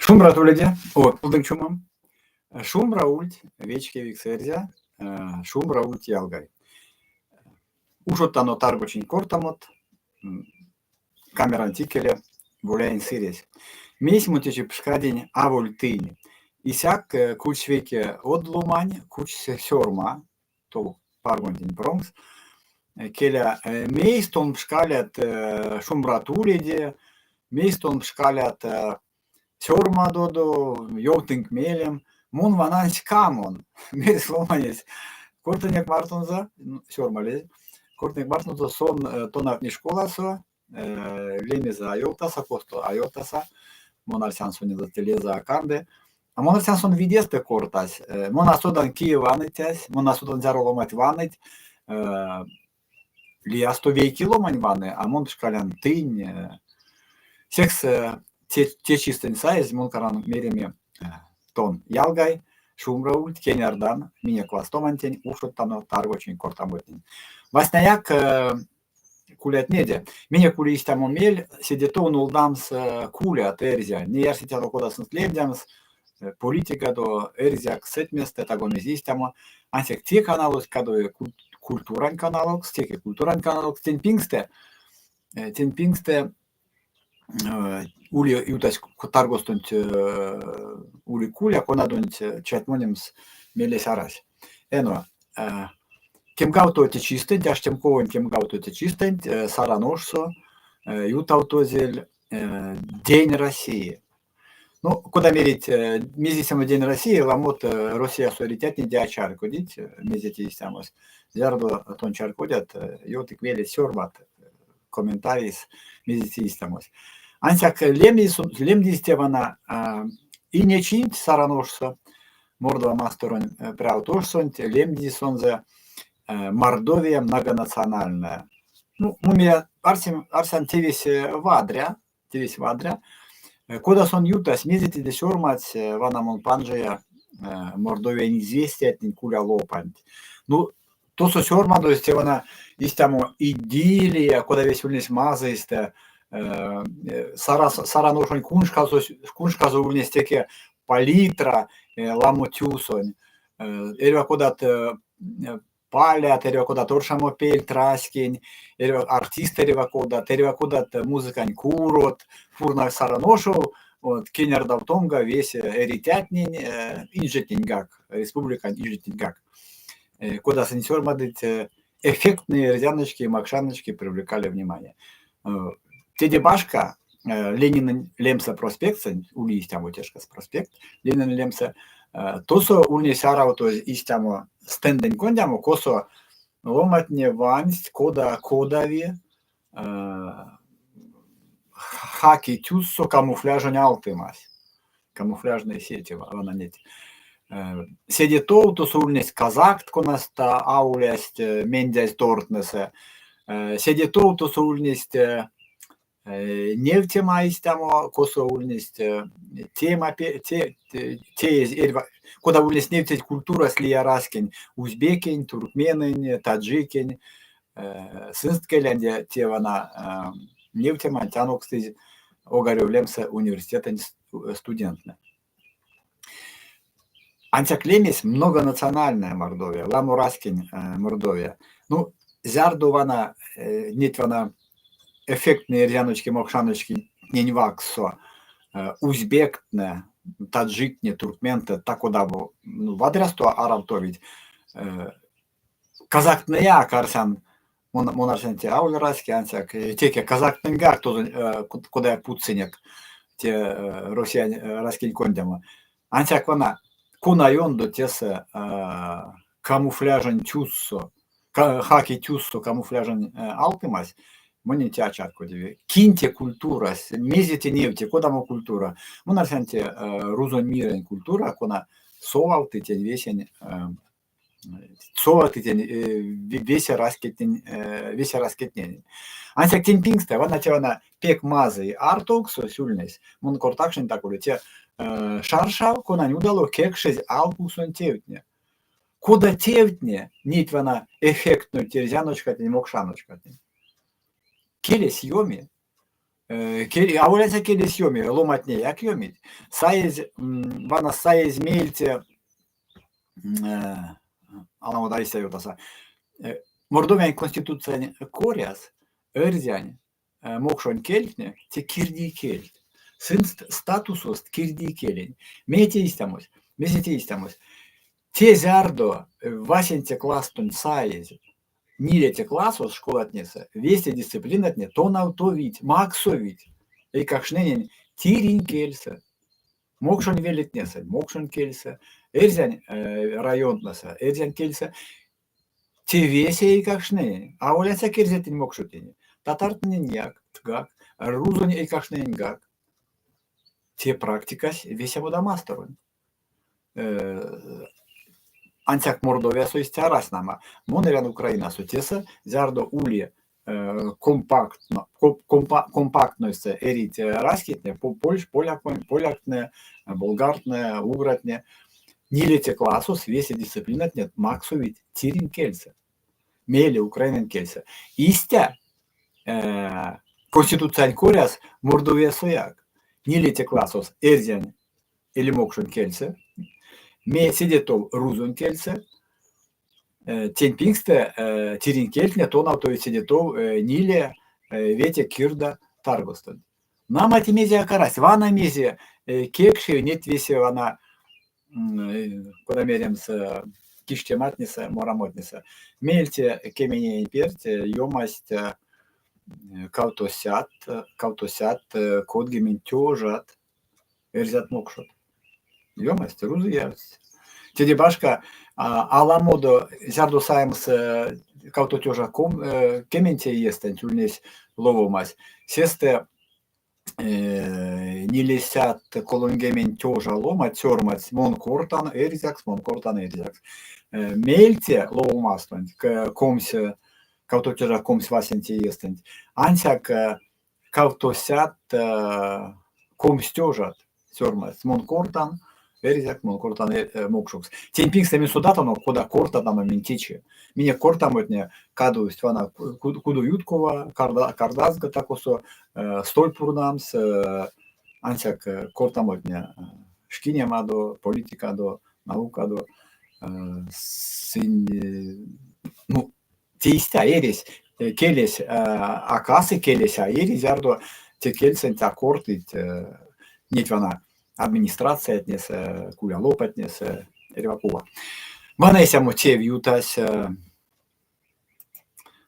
Шумбрат уледе, о, чумом. Шумбра ульть, вечкевикс эрзя, шумбра ульть, ялгай. Ушодтано таргочинь кортамот, камеранть икеле Боляень Сыресь. Мейсь мон течи пшкадинь аволь тынь. Исяк кучсь вейке од ломань, кучсь сёрма, тов паргонтень промкс. Келя, мейсь тон пшкалят шумбрат уледе, мейсь тон пшкалят сёрмадодо, ёвтынк мелем. Мон ванан ськамон, мерсь ломанесь. Кортынек мартонзо, сёрмалезь, кортынек мартонзо, сон тонавтни школасо, лемезэ а ёвтаса, косто а ёвтаса, мон арсян сонензэ те лезэ а канды. А мон арсян сон видестэ кортась. Мон а содан кие ваныцясь, мон а содан зяро ломанть ваныть, лиясто вейке ломань ваны, а мон пшкалян тынь. Секс те чистэнть саезь мон карман мереме тон, ялгай, шумбра ульть, кенярдан минек вастомантень, ушодтано таргочинь кортамотнень. Васняяк кулятнеде. Минек ули истямо мель седе тов нолдамс кулят эрзянь. Ней арсетяно кода сынст лемдямс, политикадо, эрзякс сэтьместэ, таго мезе истямо. Ансяк те каналось кадови культурань каналокс, теке культурань каналокс. Тень пингстэ, тень пингстэ ули ютазь таргостонть ули куля, конадонть чатьмонемс мелесь арась. Эно, кемгавтовоце чистэнть, аштемковонь кемгавтовоце чистэнть Саран ошсо ютавтозель День России. Ну, кода мерить, мезе истямо День России, ламот Россиясо эрицятне а чарькодить, мезе те истямось. Зярдо тон чарькодят, ёвтык мелеть сёрмат, комментарийс, мезе те истямось. Ансяк лемдизь те вана Инечинть Саран ошсо, Мордова масторонь прявтошсонть, лемдизь сонзэ Мордовия многонациональная. Ну, мон арсян, тевесь вадря, тевесь вадря. Кода сон ютась, мезе теде сёрмадсь, вана мон панжия Мордовиянь известиятнень кулялопанть. Ну, тосо сёрмадозь те вана истямо идиллия, кода весе ульнесь мазыйстэ, Саран ошонь куншкасо, куншкасо ульнесь теке палитра ламо тюсонь, эрьва кодат палят, эрьва кодат оршамопельть раськень, эрьва артистт эрьва кодат, эрьва кодат музыкань курот пурнавсть Саран ошов, вот, кенярдовтомга весе эрицятнень, инжетненьгак, республикань инжетненьгак. Кода сынь сёрмадыть, эффектные эрзяночки и мокшаночки привлекали внимание. Теде башка, Ленинэнь лемсэ проспектсэнть, ули истямо тешкс проспект Ленинэнь лемсэ, тосо ульнесь аравтозь истямо стендэнь кондямо, косо ломантне вансть, кода кодави хаки тюссо камуфляжонь алтымась. Камуфляжные сети вана неть. Седе тов тосо ульнесть казакт, конасто аулясть мендязь тортнэсэ. Седе тов тосо ульнесть невтема истямо, косо ульнесть тема теезь эрьва кода ульнесь невтезь культурась лия раськень: узбекень, туркменэнь, таджикень. Сынст келя те вана невтеманть анокстызь Огарев лемсэ университетэнь студенттнэ. Ансяк лемесь многонациональная Мордовия, ламо раськень Мордовия. Ну, зярдо вана неть вана эффектные эрзяночки-мокшаночкитнень вакссо узбектне, таджиктне, туркментнэ та-кода ну, вадрясто аравтовить. Казактнеяк арсян, мон арсян те аволь раське, ансяк теке казактненьгак тозонь кодаяк путсынек те Россиянь раськень кондямо. Ансяк вана кона ёндо тесэ камуфляжонь тюссо, хаки тюссо камуфляжонь алтымась, монень те а чарькодеви. Кинь те культурась, мезе те невти, кодамо культура? Мон арсян те рузонь мирэнь культура, кона совавты тень весень совавты тень весе раськетнень, весе раськетненень. Ансяк тень пингстэ вана те вана пек мазый артовксось ульнесь, мон кортакшнынь так ули, те шаршав, конань удало кекшезь алкуксонь тевтне. Кода тевтне, неть вана эффектной эрзяночкатнень, мокшаночкатнень. Келесь ёми. Аволь ансяк келесь ёми, ломантнеяк ёмить. Саезь, вана саезь меельце аламо истя ёвтаса, Мордовиянь Конституциянь коряс эрзянь, мокшонь кельтне те кирдий кельть. Сынст статусост кирдий келень. Мезе те истямось? Мезе те истямось? Те зярдо васенце класстонть саезь нилеце классос школатнесэ весе дисциплинатне тонавтовить, максовить эйкакштненень тиринь кельсэ. Мокшонь велетнесэ мокшонь кельсэ, эрзянь районтнэсэ эрзянь кельсэ. Те весе эйкакштненень, аволь ансяк эрзятнень-мокшотненень, татартнэненьгак, рузонь эйкакштнененьгак. Те практикась весе модамасторонь. Ансяк Мордовиясо истя арась, нама. Мон эрян Украинасо. Тесэ, зярдо ули компактно, компактнойсэ эрить раськетне, поляктне, болгартнэ, угратне, нилеце классос весе дисциплинатне максовить тиринь кельсэ, мейле украинань кельсэ. Истя Конституциянь коряс Мордовиясояк нилеце классос эрзянь эли мокшонь кельсэ, седе тов рузонь кельсэ. Тень пингстэ тиринь кельтне тонавтовить седе тов ниле, вете кирда таргостонть. Нама, те мезеяк арась. Вана мезе кекши неть весе вана, кода меремс, киштематнесэ, морамотнесэ. Меельце кеменень перть ёмасть кавтосядт, кавтосядт, кодгемень тёжат эрзят-мокшот. Ёмасть, рузыявсть. Теде башка, аламодо, зярдо саемс кавто тёжа кеменце иестэнть ульнесь ловомась, сестэ нилесядт колоньгемень тёжа ломанть сёрмадсть мон кортан эрзякс, мон кортан эрзякс. Меельце ловомастонть, комсь, кавто тёжа комсь васенце иестэнть, ансяк кавтосядт 20 тёжат сёрмадсть. Мон кортан эрзякс, мон кортан мокшокс. Тень пингстэ минь содатано, кода кортатано минь течи. Минек кортамотне кадовсть вана кудо юткова, кардазга та-косо столь пурнамс, ансяк кортамотне шкинемадо, политикадо, наукадо, сынь, ну, те истя эресь, келесь а касы, келесь а эри, зярдо те кельсэнть а кортыть неть вана администрациятнесэ, кулялопатнесэ, эрьва кува. Вана истямо тев ютась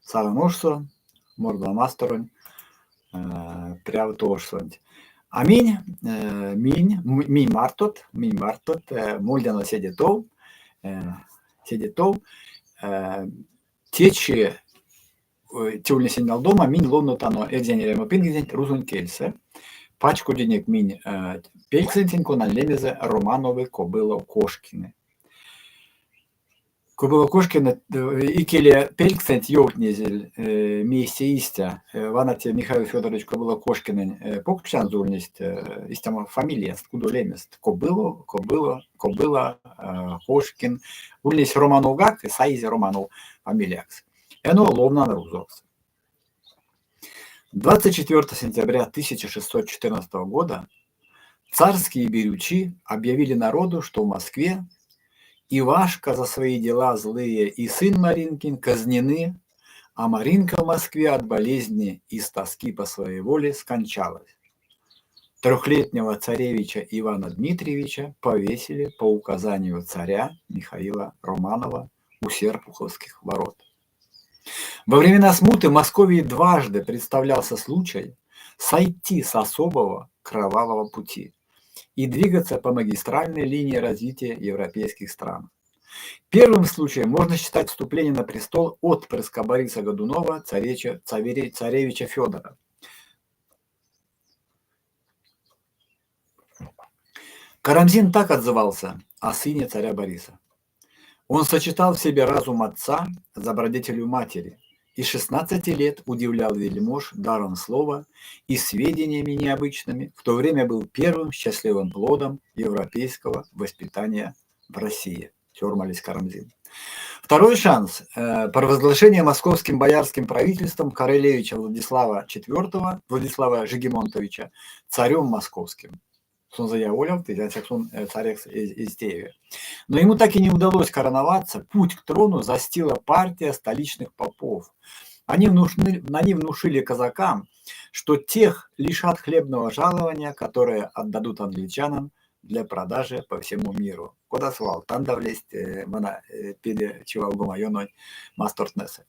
Саран ошсо, Мордовамасторонь прявтошсонть. А минь, минь, минь мартот, минь мартот мольдяно седе тов, седе тов течи те ульнесь энялдома, минь ловнотано эрзянь эрямопингеденть рузонь кельсэ. Пачкодинек минь пельксэнтень, конань лемезэ Романовы Кобыло-Кошкины. Кобыло-Кошкина икеле пельксэнть ёвтнезель мейсэ истя. Вана те Михаил Фёдорович Кобыло-Кошкинэнь покштянзо ульнесть истямо фамилияст, кудолемест: Кобыло, Кобыло, Кобыла, Кошкин. Ульнесь Романовгак, саизе Романов фамилиякс. Эно ловнан рузокс. 24 сентября 1614 года царские бирючи объявили народу, что в Москве Ивашка за свои дела злые и сын Маринкин казнены, а Маринка в Москве от болезни и с тоски по своей воле скончалась. Трехлетнего царевича Ивана Дмитриевича повесили по указанию царя Михаила Романова у Серпуховских ворот. Во времена смуты Московии дважды представлялся случай сойти с особого кровавого пути и двигаться по магистральной линии развития европейских стран. Первым случаем можно считать вступление на престол отпрыска Бориса Годунова, царевича, царевича Федора. Карамзин так отзывался о сыне царя Бориса. Он сочетал в себе разум отца с добродетелью матери и 16 лет удивлял вельмож даром слова и сведениями необычными, в то время был первым счастливым плодом европейского воспитания в России. Сёрмалесь Карамзин. Второй шанс – провозглашение московским боярским правительством королевича Владислава IV, Владислава Жигимонтовича, царем московским. Сонзэ яволявтызь, ансяк сон царекс эзь тееве. Но ему так и не удалось короноваться, путь к трону застила партия столичных попов. Они внушили казакам, что тех лишат хлебного жалования, которое отдадут англичанам для продажи по всему миру. Кода свал тандавлесть вана пеле чивалгома ёнонь мастортнэсэ.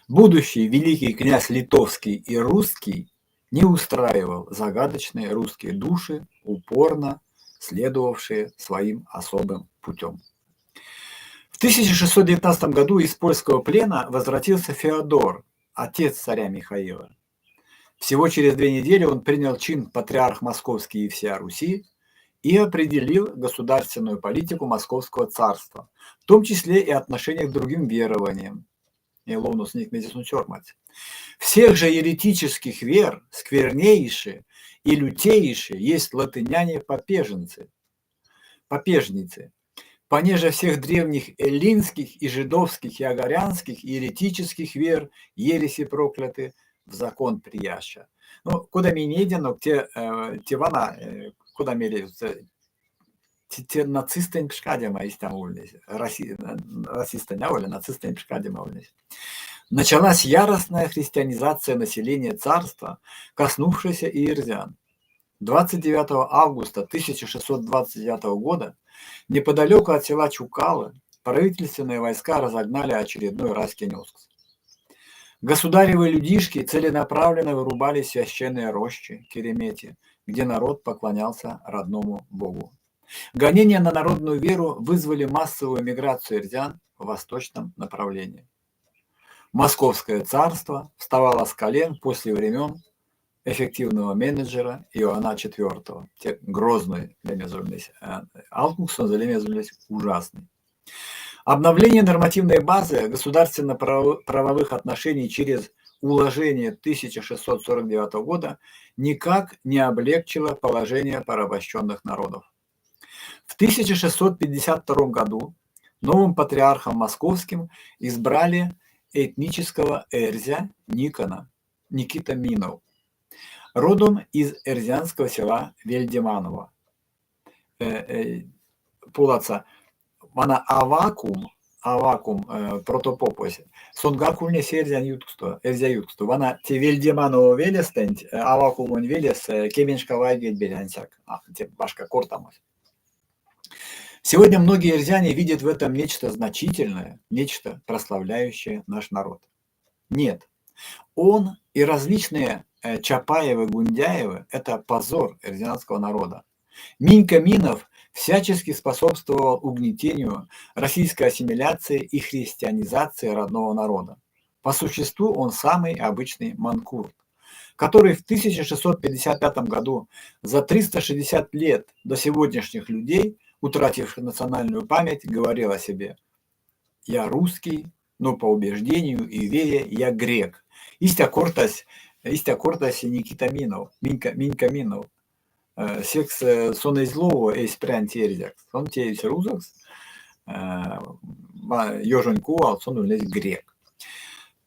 Будущий великий князь литовский и русский не устраивал загадочные русские души, упорно следовавшие своим особым путем. В 1619 году из польского плена возвратился Феодор, отец царя Михаила. Всего через 2 недели он принял чин патриарх Московский и всея Руси и определил государственную политику Московского царства, в том числе и отношение к другим верованиям. Всех же еретических вер сквернейшие и лютейшие есть латыняне-попеженцы, попежницы, понеже всех древних эллинских и жидовских и агарянских и еретических вер ереси прокляты в закон прияща. Ну, кода минь нейдянок, те вана, кода мерить, те нацистэнь пшкадема истямо ульнесь. Расистэнь аволь, нацистэнь пшкадема ульнесь. Началась яростная христианизация населения царства, коснувшаяся и эрзян. 29 августа 1629 года неподалеку от села Чукалы правительственные войска разогнали очередной раськень озкс. Государевы людишки целенаправленно вырубали священные рощи, керемети, где народ поклонялся родному богу. Гонения на народную веру вызвали массовую миграцию эрзян в восточном направлении. Московское царство вставало с колен после времен эффективного менеджера Иоанна IV. Те грозный алкукс, сон ужасный. Обновление нормативной базы государственно-правовых отношений через уложение 1649 года никак не облегчило положение порабощенных народов. В 1652 году новым патриархом московским избрали этнического эрзя Никона, Никита Минов, родом из эрзянского села Вельдеманова. Поладса, вана Авакум, Авакум протопопось, сонгак ульнесь эрзянь ютксто, эрзя ютксто. Вана те Вельдеманова велестэнть, Авакумонь велес кеменьшка вайгельбеть ансяк, те башка кортамось. Сегодня многие эрзяне видят в этом нечто значительное, нечто прославляющее наш народ. Нет, он и различные Чапаевы, Гундяевы – это позор эрзянского народа. Минька Минов всячески способствовал угнетению, российской ассимиляции и христианизации родного народа. По существу он самый обычный манкурт, который в 1655 году за 360 лет до сегодняшних людей, утративших национальную память, говорил о себе: «Я русский, но по убеждению и вере я грек». Истя кортась Никита Минов, Минька, Минька Минов. Секс сон эзь лово эсь прянть эрзякс, сон теевсь рузокс, ёжонь кувалт, сон ульнесь грек.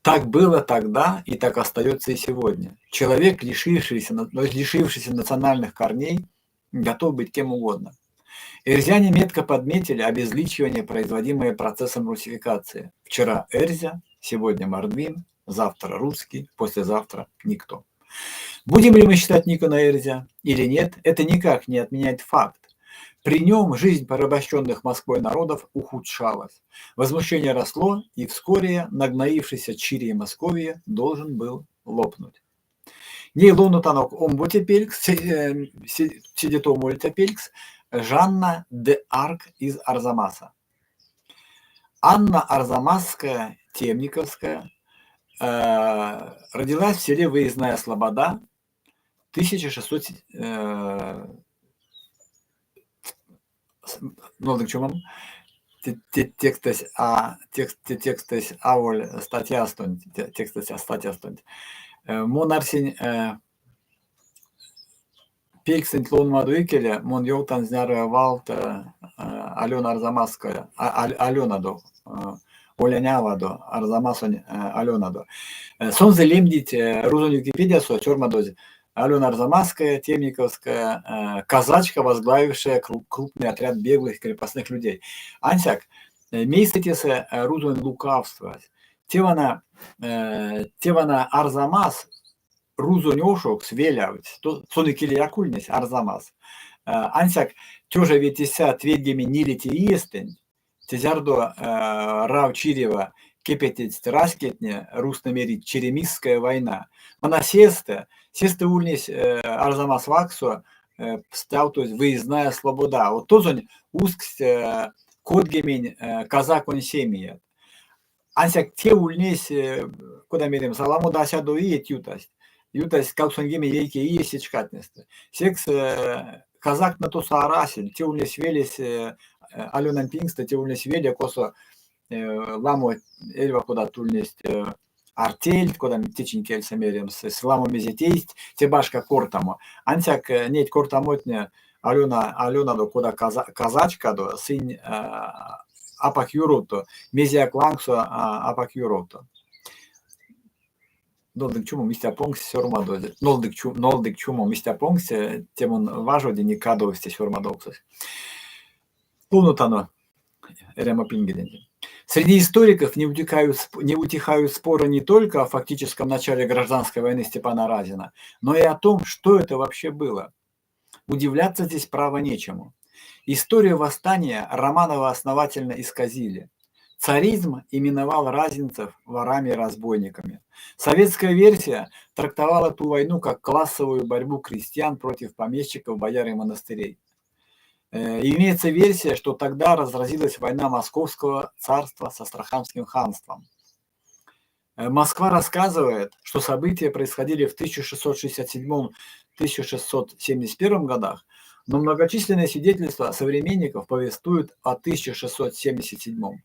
Так было тогда и так остается и сегодня. Человек, лишившийся национальных корней, готов быть кем угодно. Эрзяне метко подметили обезличивание, производимое процессом русификации. Вчера эрзя, сегодня мордвин, завтра русский, послезавтра никто. Будем ли мы считать Никона эрзя или нет, это никак не отменяет факт. При нем жизнь порабощенных Москвой народов ухудшалась. Возмущение росло, и вскоре нагноившийся чирий Московии должен был лопнуть. Ней ловнотанок омбоце пелькс, седе тов молиця пелькс, Жанна де Арк из Арзамаса. Анна Арзамасская, Темниковская, родилась в селе Выездная Слобода 1600 нолдынк чумом, текстэсь а текст текстэсь аволь статьястонть, текстэсь а статьястонть. Мон арсинь пельксэнть ловномадо икеле мон ёвтан зняро валт. Алёна Арзамасская, Алёнадо, Олянь авадо, Арзамасонь Алёнадо. Сонзэ лемдить рузонь Википедиясо сёрмадозь Алена Арзамасская, Темниковская, казачка, возглавившая крупный отряд беглых крепостных людей. Ансяк мейсэ тесэ рузонь лукавствась? Те вана, те вана Арзамас рузонь ошокс велявтсь, сон икелеяк ульнесь Арзамас. Ансяк тёжа ветесядт ведьгемень нилеце иестэнть, те зярдо Рав чирева кепететсть раськетне, рузтнэ мерить Черемисская война. Вана сестэ, сестэ ульнесь Арзамас вакссо стявтозь выездная слобода. Вот тозонь усксть кодгемень казаконь семият. Ансяк те ульнесь, кода меремс, аламодо а сядо иеть ютасть. Ютасть 81 ие сеть шкатнестэ. Секс казактне тосо арасельть. Те ульнесь велесь Алёнань пингстэ, те ульнесь веле, косо ламо эрьва кодат ульнесть артельть, кода течинь кельсэ меремс, ламо мезе тейсть, те башка кортамо. Ансяк неть кортамотне Алёна, Алёнадо кода казачкадо, сынь апак юровто, мезеяк лангсо апак юровто. Нолдык чумом, истя понгсь сёрмадозь. Нолдык, нолдык чумом, истя понгсь, те мон важодинь и кадовсь те сёрмадовксось. Ловнотано эрямо пингеденть. Среди историков не утихают споры не только о фактическом начале гражданской войны Степана Разина, но и о том, что это вообще было. Удивляться здесь право нечему. Историю восстания Романова основательно исказили. Царизм именовал разинцев ворами и разбойниками. Советская версия трактовала ту войну как классовую борьбу крестьян против помещиков, бояр и монастырей. Имеется версия, что тогда разразилась война Московского царства с Астраханским ханством. Москва рассказывает, что события происходили в 1667-1671 годах, но многочисленные свидетельства современников повествуют о 1677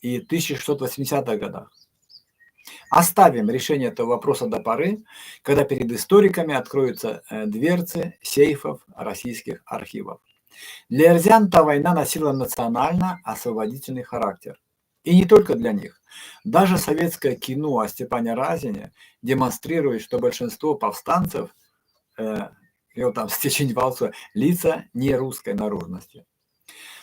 и 1680-х годах. Оставим решение этого вопроса до поры, когда перед историками откроются дверцы сейфов российских архивов. Для эрзян та война носила национально-освободительный характер. И не только для них. Даже советское кино о Степане Разине демонстрирует, что большинство повстанцев, там, лица не русской наружности.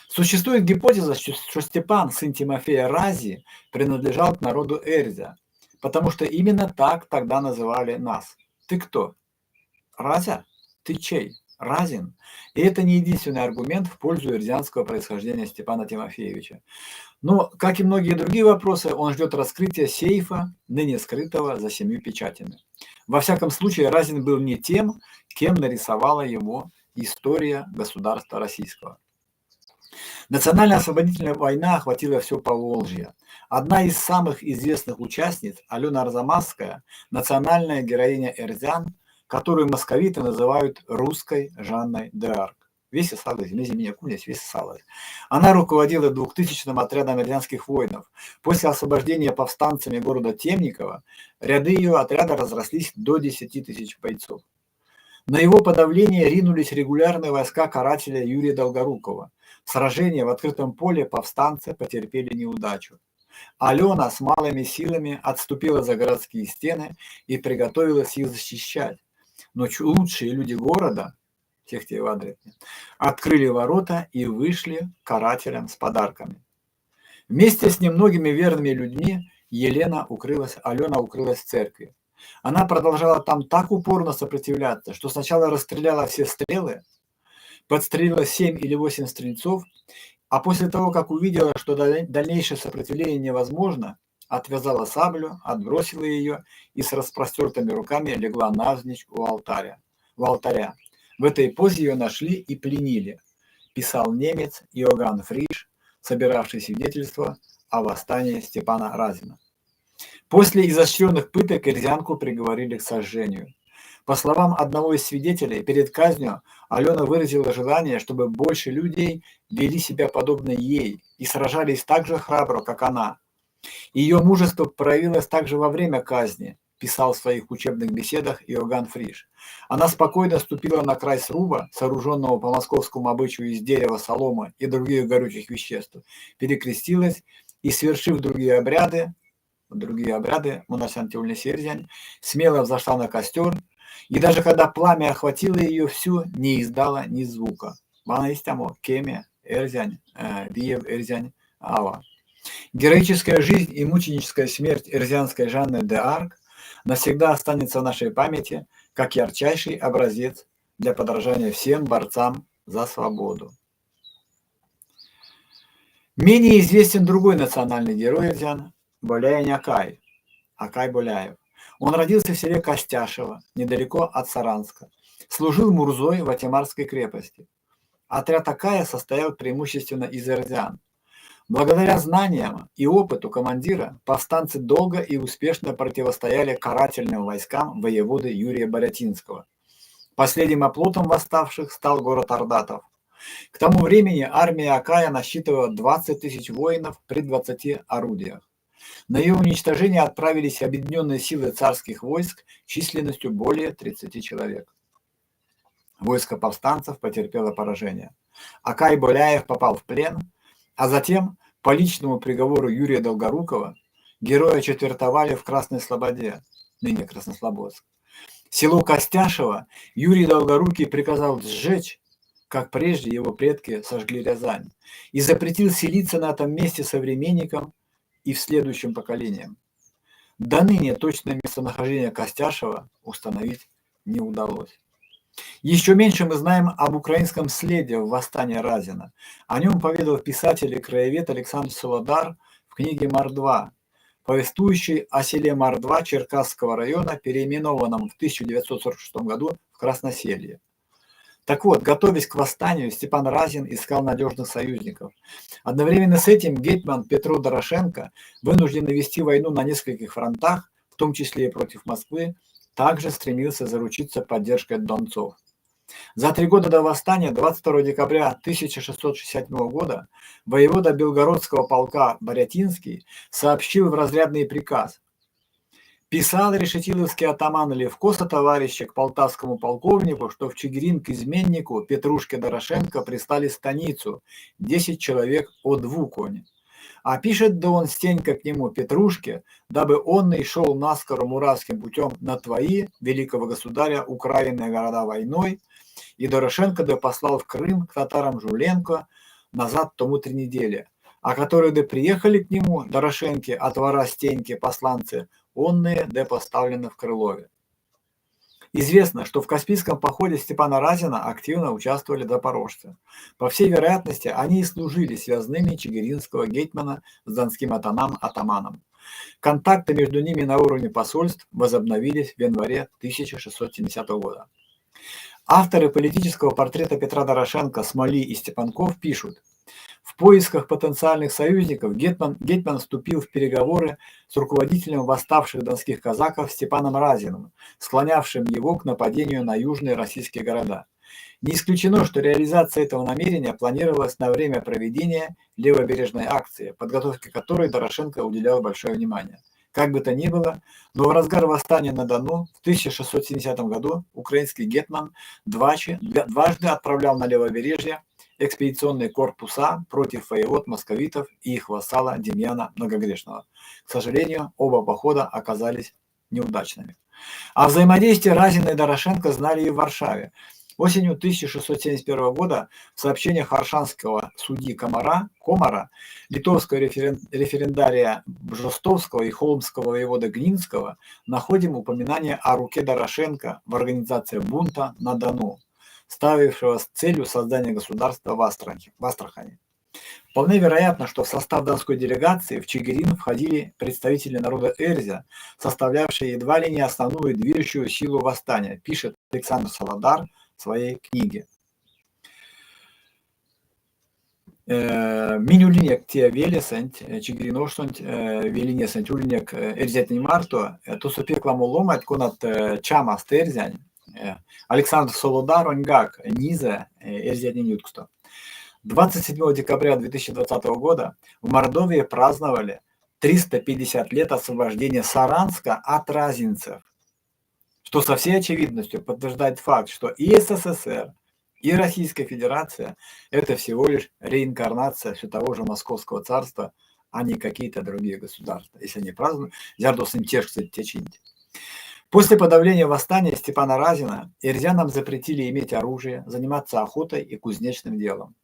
Существует гипотеза, что Степан, сын Тимофея Рази, принадлежал к народу Эрзя, потому что именно так тогда называли нас. Ты кто? Разя? Ты чей? Разин? И это не единственный аргумент в пользу эрзянского происхождения Степана Тимофеевича. Но, как и многие другие вопросы, он ждет раскрытия сейфа, ныне скрытого за семью печатями. Во всяком случае, Разин был не тем, кем нарисовала его история государства российского. Национальная освободительная война охватила все Поволжье. Одна из самых известных участниц, Алена Арзамасская, национальная героиня эрзян, которую московиты называют русской Жанной д'Арк. Весе садызь, мезе минек ульнесь, весе салызь. Она руководила двухтысячным отрядом эрзянских воинов. После освобождения повстанцами города Темникова ряды ее отряда разрослись до 10 тысяч бойцов. На его подавление ринулись регулярные войска карателя Юрия Долгорукова. В сражении в открытом поле повстанцы потерпели неудачу. Алена с малыми силами отступила за городские стены и приготовилась их защищать. Но лучшие люди города, сехте вадрятне, открыли ворота и вышли к карателям с подарками. Вместе с немногими верными людьми Елена укрылась, Алена укрылась в церкви. Она продолжала там так упорно сопротивляться, что сначала расстреляла все стрелы, подстрелила семь или восемь стрельцов, а после того, как увидела, что дальнейшее сопротивление невозможно, отвязала саблю, отбросила ее и с распростертыми руками легла навзничь у алтаря. В этой позе ее нашли и пленили, писал немец Иоганн Фриш, собиравший свидетельства о восстании Степана Разина. После изощренных пыток эрзянку приговорили к сожжению. По словам одного из свидетелей, перед казнью Алена выразила желание, чтобы больше людей вели себя подобно ей и сражались так же храбро, как она. Ее мужество проявилось также во время казни. писал в своих учебных беседах Иоганн Фриш. Она спокойно ступила на край сруба, сооруженного по московскому обычаю из дерева, соломы и других горючих веществ, перекрестилась и, свершив другие обряды, мон арсян те ульнесь эрзянь, смело взошла на костер, и даже когда пламя охватило ее всю, не издала ни звука. Вана истямо кеме эрзянь, виев эрзянь ава. Героическая жизнь и мученическая смерть эрзянской Жанны д'Арк навсегда останется в нашей памяти как ярчайший образец для подражания всем борцам за свободу. Менее известен другой национальный герой эрзян Боляень Акай, Акай Боляев. Он родился в селе Костяшево, недалеко от Саранска. Служил мурзой в Атемарской крепости. Отряд Акая состоял преимущественно из эрзян. Благодаря знаниям и опыту командира повстанцы долго и успешно противостояли карательным войскам воеводы Юрия Барятинского. Последним оплотом восставших стал город Ардатов. К тому времени армия Акая насчитывала 20 тысяч воинов при 20 орудиях. На ее уничтожение отправились объединенные силы царских войск численностью более 30 человек. Войско повстанцев потерпело поражение. Акай Боляев попал в плен, а затем, по личному приговору Юрия Долгорукова, героя четвертовали в Красной Слободе, ныне Краснослободск. Село Костяшево Юрий Долгорукий приказал сжечь, как прежде его предки сожгли Рязань, и запретил селиться на этом месте современникам и в следующем поколениям. До ныне точное местонахождение Костяшева установить не удалось. Еще меньше мы знаем об украинском следе в восстании Разина. О нем поведал писатель и краевед Александр Солодар в книге «Мордва», повествующей о селе Мордва Черкасского района, переименованном в 1946 году в Красноселье. Так вот, готовясь к восстанию, Степан Разин искал надежных союзников. Одновременно с этим гетман Петро Дорошенко, вынужденный вести войну на нескольких фронтах, в том числе и против Москвы, также стремился заручиться поддержкой донцов. За 3 года до восстания, 22 декабря 1667 года, воевода Белгородского полка Барятинский сообщил в разрядный приказ: Писал решетиловский атаман Левко со товарища к полтавскому полковнику, что в Чигирин к изменнику Петрушке Дорошенко прислали станицу, 10 человек о двуконе. А пишет да он Стенька к нему Петрушке, дабы он и шел наскоро муравским путем на твои, великого государя, украинные города войной, и Дорошенко да послал в Крым к татарам Жуленко назад тому 3 недели, а которые да приехали к нему, Дорошенке, от двора Стеньки посланцы, онные да поставлены в Крылове. Известно, что в Каспийском походе Степана Разина активно участвовали запорожцы. По всей вероятности, они и служили связными чигиринского гетмана с донским атаманом. Контакты между ними на уровне посольств возобновились в январе 1670 года. Авторы политического портрета Петра Дорошенко Смолий и Степанков пишут: в поисках потенциальных союзников гетман вступил в переговоры с руководителем восставших донских казаков Степаном Разиным, склонявшим его к нападению на южные российские города. Не исключено, что реализация этого намерения планировалась на время проведения левобережной акции, подготовке которой Дорошенко уделял большое внимание. Как бы то ни было, но в разгар восстания на Дону в 1670 году украинский гетман дважды отправлял на левобережье экспедиционные корпуса против воевод московитов и их вассала Демьяна Многогрешного. К сожалению, оба похода оказались неудачными. О взаимодействии Разина и Дорошенко знали и в Варшаве. Осенью 1671 года в сообщениях оршанского судьи Комара, литовского референдария Бжостовского и холмского воевода Гнинского находим упоминание о руке Дорошенко в организации бунта на Дону, ставившего с целью создания государства в Астрахани. Вполне вероятно, что в состав донской делегации в Чигирин входили представители народа Эрзя, составлявшие едва ли не основную движущую силу восстания, пишет Александр Солодар в своей книге. Минь улинек те велесэнть, Чигирин ошсонть, велинесэнть улинек эрзятнень марто, тосо пек ламо ломанть, конат чамаст эрзянь. Александр Солодароньгак низэ эрзятнень ютксто. 27 декабря 2020 года в Мордовии праздновали 350 лет освобождения Саранска от разинцев, что со всей очевидностью подтверждает факт, что и СССР, и Российская Федерация – это всего лишь реинкарнация все того же Московского царства, а не какие-то другие государства. Если они празднуют, зярдо сынь течинть. После подавления восстания Степана Разина эрзянам запретили иметь оружие, заниматься охотой и кузнечным делом.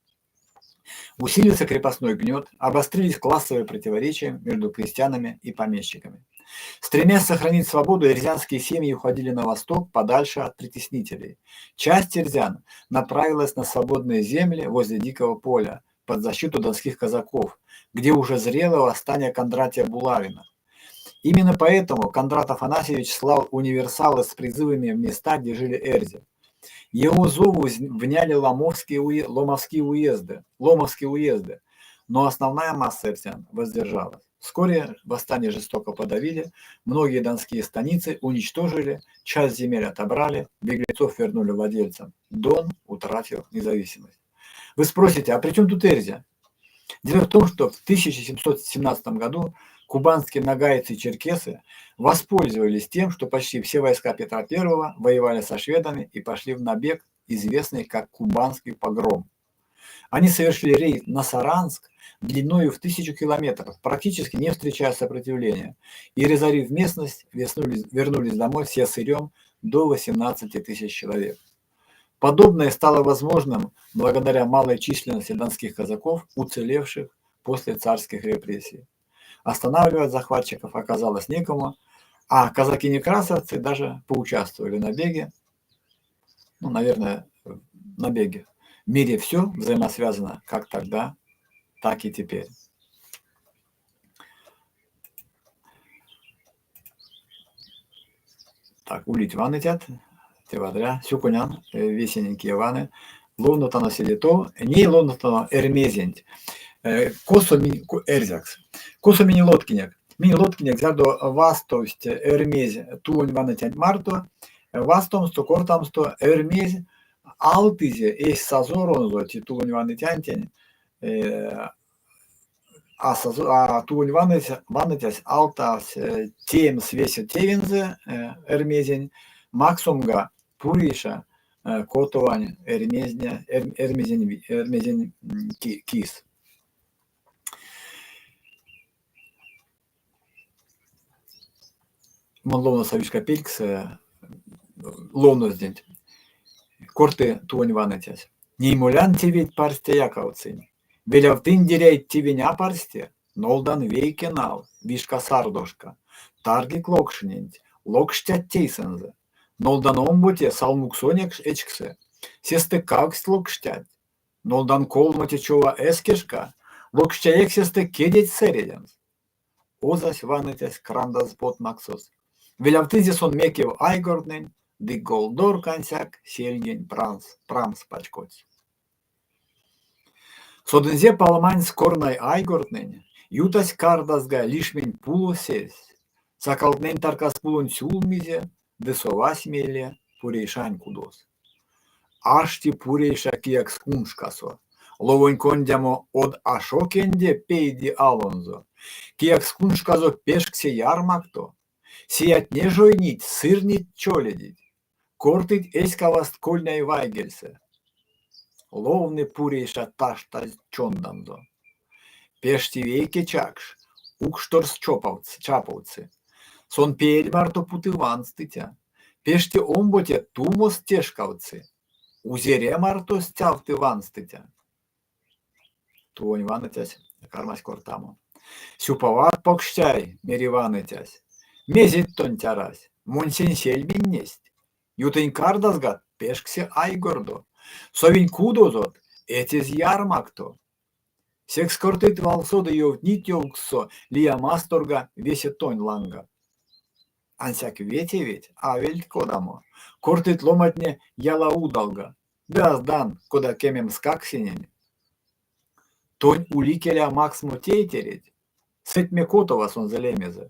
Усилился крепостной гнет, обострились классовые противоречия между крестьянами и помещиками. Стремясь сохранить свободу, эрзянские семьи уходили на восток, подальше от притеснителей. Часть эрзян направилась на свободные земли возле Дикого поля, под защиту донских казаков, где уже зрело восстание Кондратия Булавина. Именно поэтому Кондрат Афанасьевич слал универсалы с призывами в места, где жили эрзи. Его зову вняли ломовские уезды, но основная масса эрзян воздержалась. Вскоре восстание жестоко подавили, многие донские станицы уничтожили, часть земель отобрали, беглецов вернули владельцам. Дон утратил независимость. Вы спросите, а при чем тут Эрзя? Дело в том, что в 1717 году кубанские ногайцы и черкесы воспользовались тем, что почти все войска Петра I воевали со шведами и пошли в набег, известный как Кубанский погром. Они совершили рейд на Саранск длиною в 1000 километров, практически не встречая сопротивления, и, разорив местность, вернулись домой все сырьем до 18 тысяч человек. Подобное стало возможным благодаря малой численности донских казаков, уцелевших после царских репрессий. Останавливать захватчиков оказалось некому, а казаки-некрасовцы даже поучаствовали в набеге, ну, наверное, в набеге. В мире все взаимосвязано, как тогда, так и теперь. Так, улить ванытят, те вадря, сюконян, весенненькие ваны, ловнотано седе тов, ней ловнотано Эрьмезенть, косо эрзякс, косо минь лоткинек, минь лоткинек, зярдо вастовсть Эрьмезь тувонь ванытянть марто, вастомсто, кортамсто Эрьмезь алтызе эсь сазоронзо те тувонь ванытянтень, а тувонь ванытясь алтась теемс весе тевензэ Эрьмезень, максомга Пурейша Котовань Эрьмезень кис. Мон ловноса вишка пелькс ловнозденть. Корты тувонь ваныцясь: Ней молян теветь парсте якавтсынь. Велявтындеряйть тевень а парсте, нолдан вейке нал, вишка сардошка. Таргик локшиненть, локштят тейсэнзэ. Нолдан омбоце салмуксонь эчксэ, сестэ кавксть локштят. Нолдан колмоце чова эскешка, локштяек сестэ кедеть сэредемс. Озась ваныцясь крандаз потмаксос. Велявтынзе сон мекев айгортнэнь ды голдорк ансяк сельгень прамс пачкодсь. Содынзе палманьс корнай айгортнэнь, ютась кардазга лишмень пуло сэрьс, сакалтнэнь таркас пулонть сюлмизе ды совась мейле Пурейшань кудос. Ашти Пурейша киякс куншкасо, ловонь кондямо од ашо кенде пейди алонзо, киякс куншказо пешксе ярмакто, сиятне жойнить, сырнеть чоледить, кортыть эськаваст кольняй вайгельсэ. Ловны Пурейша таштазь чонданзо. Пешти вейке чакш, укшторс чаповтсы. Сон пеель марто путы ванстыця. Пешти омбоце тумос тешкавтсы. Узере марто стявты ванстыця. Тувонь ваныцясь кармась кортамо. Сюпават, покштяй, мери ваныцясь. Мезеть тонть арась, монсень сельмень несть. Ютынь кардазгат пешксе айгордо. Совинь кудозот, эцезь ярмакто. Секс кортыть валсо ды ёвтнить ёвкссо лия масторга весе тонь ланга. Ансяк ве теветь а вельть кодамо. Кортыть ломантне яла удалга, ды аздан, кода кемемскак сенень. Тонь ули келя максмо тейтереть, Сэтьме Котова сонзэ лемезэ.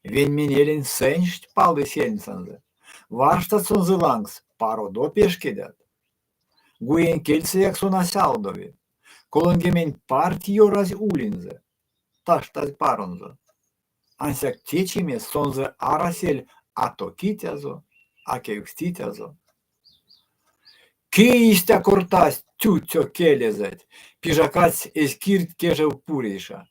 Вень менелень сэньшть палы сельмсэнзэ. Варштат сонзэ лангс, пародо пешкедят. Гуень кельсэяк сон а сялдови. 30 парть ёразь улинзэ, таштазь паронзо. Ансяк течимес сонзэ арасель а токицязо, а кевкстицязо. Кие истя кортась цюцё келезэть? — пижакадсь эзь кирдть кежев Пурейша.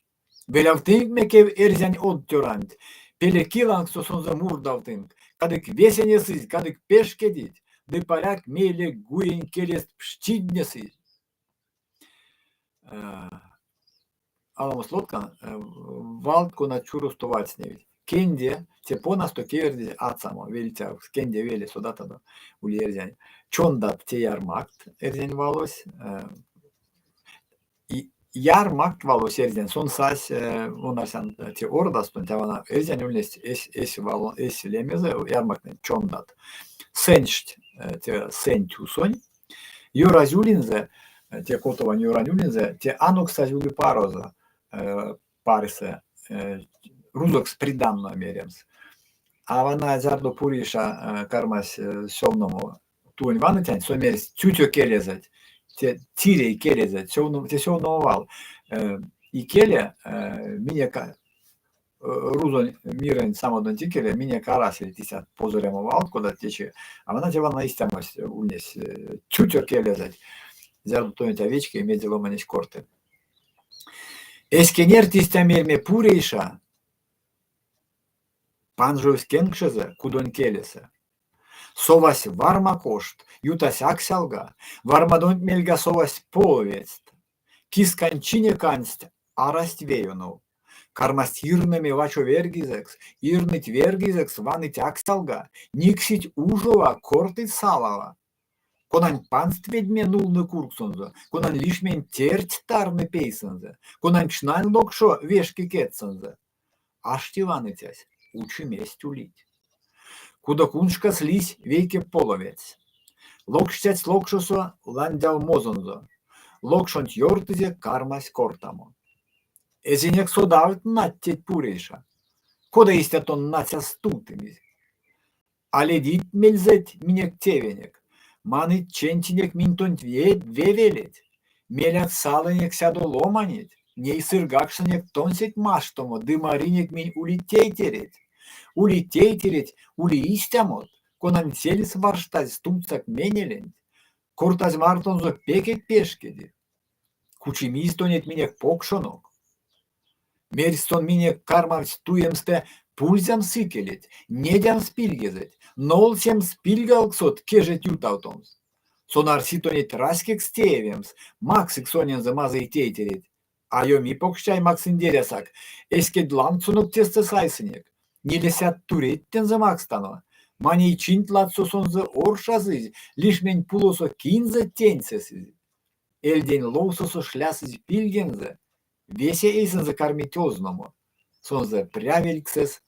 Велявтынк мекев эрзянь од цёранть, пеле ки лангсто сонзэ мурдавтынк, кадык весе несызь, кадык пешкедить, ды, паряк, мейле гуень келест пштиднесызь. Аламос лоткан, валт, конат чуросто вастневить. Кенде — те понасто кевердезь ацамо, вельтявкс. Кенде веле, содатадо, ули эрзянь. Чондат — те ярмакт, эрзянь валось. Ярмакт валось эрзянь, сон сась, мон арсян, те ордастонть, а вана эрзянь ульнесть эсь, эсь вало, эсь лемезэ ярмактнень, чондат. Сэньшть — те сэнь тюсонь. Ёразь улинзэ, те Котовань Ёрань улинзэ, те анокстазь ули парозо парьсэ, рузокс приданное меремс. А вана зярдо Пурейша кармась сёвномо тувонь ваныцянть, сон мерсь: цютё келезэть, те тирей келезэть, те сёвномо вал. Икеле минек рузонь мирэнть самодонть икеле минек арасельть истят позорямо валт, кодат течи. А вана те вана истямось ульнесь цютё келезэть, зярдо тонеть а вечки, мезе ломанесь корты. Эзь кенерть истя мереме Пурейша, панжовсь кенкшезэ кудонь келесэ. Совась варма кошт, ютась аксялга, вармадонть мельга совасть половецт. Кискань чине кандсть арасть ве ёнов. Кармасть ирнэме вачо верьгизэкс, ирныть верьгизэкс, ваныть аксялга, никсить ужова, кортыть салава. Конань панст ведьме нулны кургсонзо, конань лишмень терть тарны пейсэнзэ, конань кшнань локшо вешки кедьсэнзэ. Ашти ваныцясь, учи мезть улить. Кудо куншкас лиссь вейке половец. Локштядсь локшосо ландявмозонзо. Локшонть ёртызе, кармась кортамо. Эзинек содавт нать теть Пурейша. Кода истя тон нацяс стувтымизь? А ледить мельзэть минек тевенек, маныть чентинек минь тонть ве велеть, мелят салынек сядо ломанеть, ней сыргакшнынек тонсеть маштомо ды маринек минь ули тейтереть. Ули тейтереть, ули истямот, конань сельмс варштазь стувтсак менеленть, кортазь мартонзо пекеть пешкеди. Кучимизь тонеть минек покшонок. Мерсь сон минек кармавтсь туемстэ пульзямс икелеть, недямс пильгезэть, нолсемс пильгалксот кежеть ютавтомс. Сон арси тонеть раськекс теевемс, максык сонензэ мазый тейтереть. А ёми покштяй максындерясак, эсь кедь лангсонок тестэ сайсынек, нилесядт туреть тензэ макстано. Маней чинть ладсо сонзэ оршасызь, лишмень пулосо кинзэ теньсесызь. Эльдень ловсосо шлясызь пильгензэ, весе эйсэнзэ кармить озномо, сонзэ прявельксэс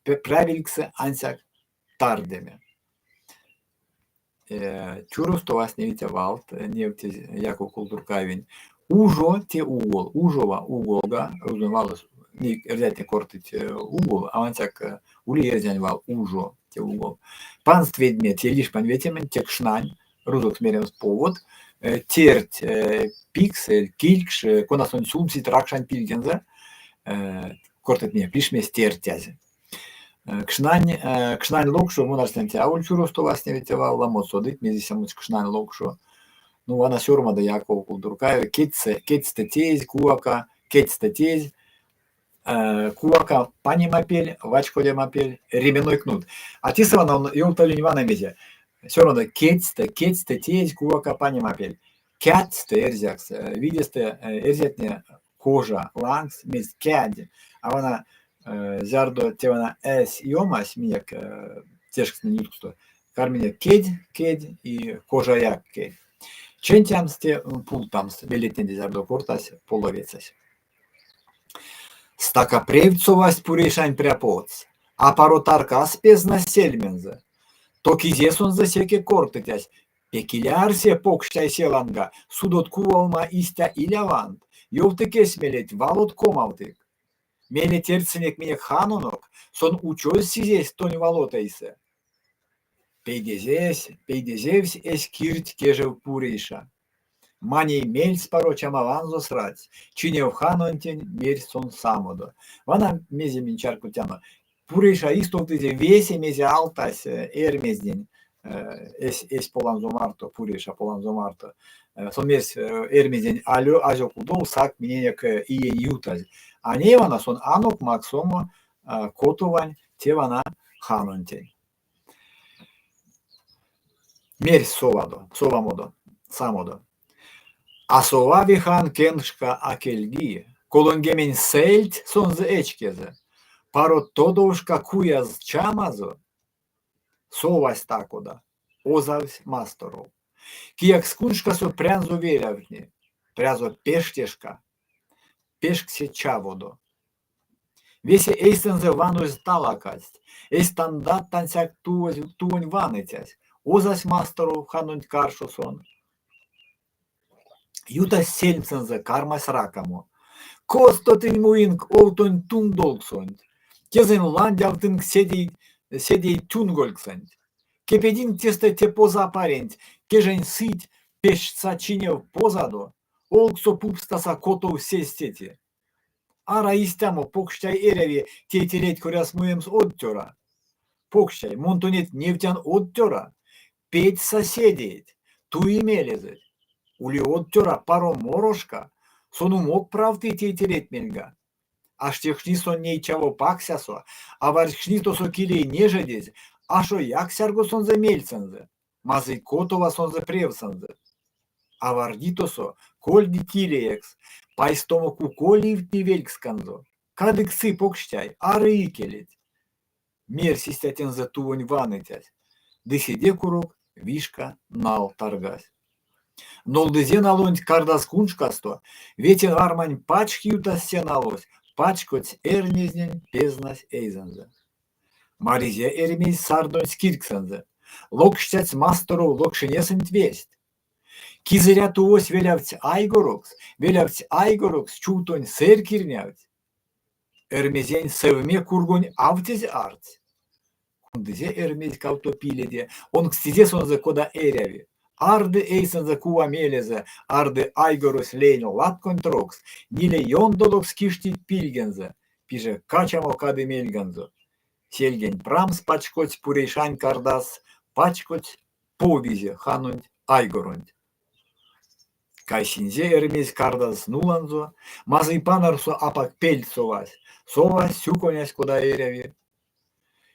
прявелькссэ ансяк тардеме. Чуросто вастневиця валт невтезь Яков Кулдуркаевень. Ужо те угол, ужова, уголга, рузонь валось, ней эрзятне кортыть угол, а ансяк ули эрзянь вал ужо, те угол. Панст ведьме те лишмань ветямонь, те кшнань, рузокс меремс повод, терть пикс, килькш, конасонть сюлмсить ракшань пильгензэ, кортыть минек лишмесь тертязь. Кшнань, кшнань локшо, мон арсян, те аволь чуросто вастневить те вал, ламот содыть, мезе самось кшнань локшо. Ну, вана сёрмады Яков Кулдуркаев, кедьсэ, кедьстэ теезь кувака, кедьстэ теезь кувака панемапель, вачкодемапель, ременной кнут. А тесэ вана он ёвтавлинь вана мезе. Сёрмады кедьстэ, кедьстэ теезь кувака панемапель. Кядьстэ эрзякс, видестэ эрзятне кожа лангс мезть кядь. А вана зярдо те вана эсь ёмась минек тешкстнэнь ютксто, карминек кедь, кедь и кожаяк кедь. Чентямс те пултамс велетнеде зярдо кортась половецэсь. Стака превть совасть Пурейшань пряпотс, апаро таркас пезнасть сельмензэ. Токизе сонзэ секе кортыцясь: Пек иля арсе покштяй се ланга, судот кувалма истя иля вант, ёвтык эсь мелеть, валот комавтык. Мейле тердьсынек минек ханонок, сон учозь сизесь тонь валот эйсэ. Пейдезевсь, пейдезевсь эзь кирдть кежев Пурейша. Маней мельспаро чамаванзо срадсь, чинев ханонтень мерсь сон самодо. Вана мезе минь чарькодтяно. Пурейша истовтызе весе, мезе алтась Эрьмезнень эсь поланзо марто, Пурейша поланзо марто. Сон мерсь Эрьмезнень: Алё, азё кудов, сак миненек иень ютазь. А ней вана сон анок максомо Котовань те вана ханонтень. Мерсь совадо, совамодо, самодо. А совави хан кенкшка а кельги, 30 сэльть сонзэ эчкезэ, паро тодовшка куяз чамазо. Совась та-кода, озавсь масторов. Киякс куншкасо прянзо велявтни, прязо пештешка, пешксе чаводо. Весе эйсэнзэ ванозь талакадсть, эзь тандадт ансяк тувонь ваныцясь, озась масторов ханонть каршо сон. Ютась сельмсэнзэ, кармась ракамо: Косто тынь муинк овтонь тундолксонть, Тезэнь ландявтынк седей тюнгольксэнть, Кепединк тестэ те поза паренть, Кежень сыйть пештьса чинев позадо, Олгсо пупстаса котов сестэ. Ара истямо, покштяй, эряви тейтереть коряс муемс од цёра. Покштяй, мон тонеть невтян од цёра, педьса седееть, туи мелезэть. Ули од цёра паро морошка, сон умок правты тейтереть мельга. Аштекшни сон ней чаво паксясо, аварькшни тосо килей нежедезь, ашо яксярго сонзэ мельсэнзэ, мазый Котова сонзэ превсэнзэ. Аварди тосо, кольги килеекс, пайстомо куко ливтни вельксканзо. Кадык сы, покштяй, ары икелеть. Мерсь истя тензэ тувонь ваныцясь, ды седе курок вишка нал таргась. Нолдызе налонть кардаз куншкасто, вете вармань пачк ютась се налось, пачкодсь Эрьмезнень, пезнась эйзэнзэ. Маризе Эрьмезь сардонть кирьксэнзэ, локштядсь масторов локшинесэнть весть. Кизыря тувось велявтсь айгорокс, велявтсь айгорокс, чувтонь сэрь кирнявтсь. Эрьмезень сэвме кургонь автезь ардсь. Кундызе Эрьмезь кавто пиледе, онкстызе сонзэ кода эряви. Арды эйсэнзэ кува мелезэ, арды айгорось леень латконть трокс, ниле ёндолокс киштить пильгензэ, пиже качамо кады мельганзо. Сельгень прамс пачкодсь Пурейшань кардазс, пачкодсь, повизе ханонть айгоронть. Кайсинзе Эрьмезь кардазс нуланзо, мазый панарсо апак пельть совась, совась, сюконясь кода эряви.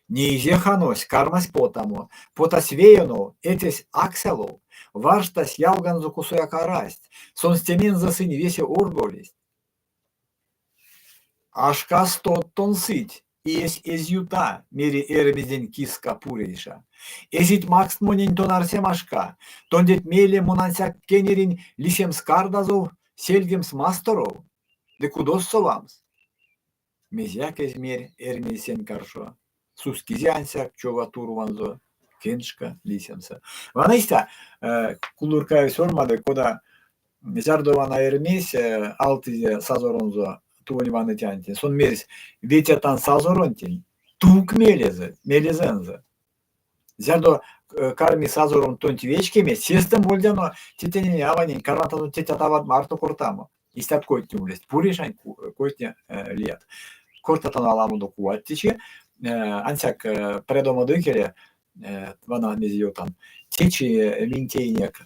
Неизе ханось, кармась потамо, потась веёнов, эцесь аксялов, варштась, ялганзо косояк арасть, сонстемензэ сынь весе орголесть. А шкастот тон сыть, иесь эзь юта, мери Эрьмезень киска Пурейша. Эзить макст монень тон арсема шка, тондеть мейле мон ансяк кенеринь лисемс кардазов, сельгемс масторов ды кудос совамс. Мезеяк эзь мерь Эрьмезь сень каршо, сускизе ансяк чова турванзо кеншка лисемсэ. Вана истя Кулдуркаев сёрмады, кода зярдо вана Эрьмезь алтызе сазоронзо тувонь ваныцянтень, сон мерсь: ветятан сазоронтень, тук мелезэ, мелезэнзэ. Зярдо карми сазором тонть вечкеме, сестэ мольдяно тетянень-аванень, карматано тетят-ават марто кортамо. Истят койтне улест. Пурейшань койтне лият. Кортатано аламодо кувать течи. Ансяк прядомадо икеле вана мезе ёвтан. Течи минь теинек,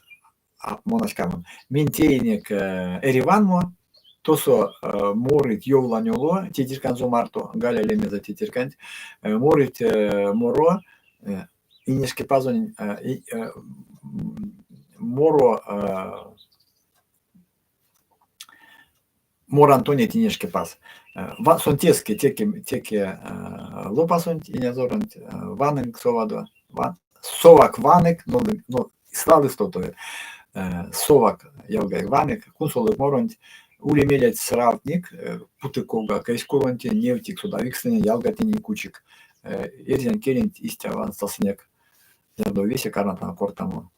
мон а ськамон, минь теинек эриванмо, тосо морыть Йовлань Оло тейтерьканзо марто, Галя лемезэ тейтерьканть, морыть моро Инешкипазонь моро Моран тонеть Инешкипаз. Сон теске, теке, теке лопасонть инязоронть, ванынк совадо, совак ванык, но свал истотови. Совак ялгай ванык, кунсолык моронть, ули мелеть сравтник, путык ковгак эсь куронтень, невтик содавикстнэнень, ялгатненень кучик. Эрзянь келенть истя ванстасынек, зярдо весе карматано кортамо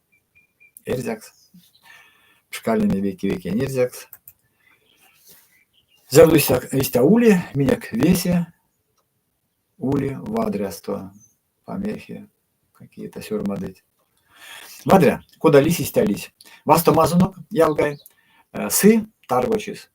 эрзякс, пшкалеме вейке-вейкень эрзякс. Зярдо истя ули, минек весе ули вадрясто, помехи какие-то сёрмадыть. Вадря, кода лись, истя лись. Вастомазонок, ялгай, сы таргочись.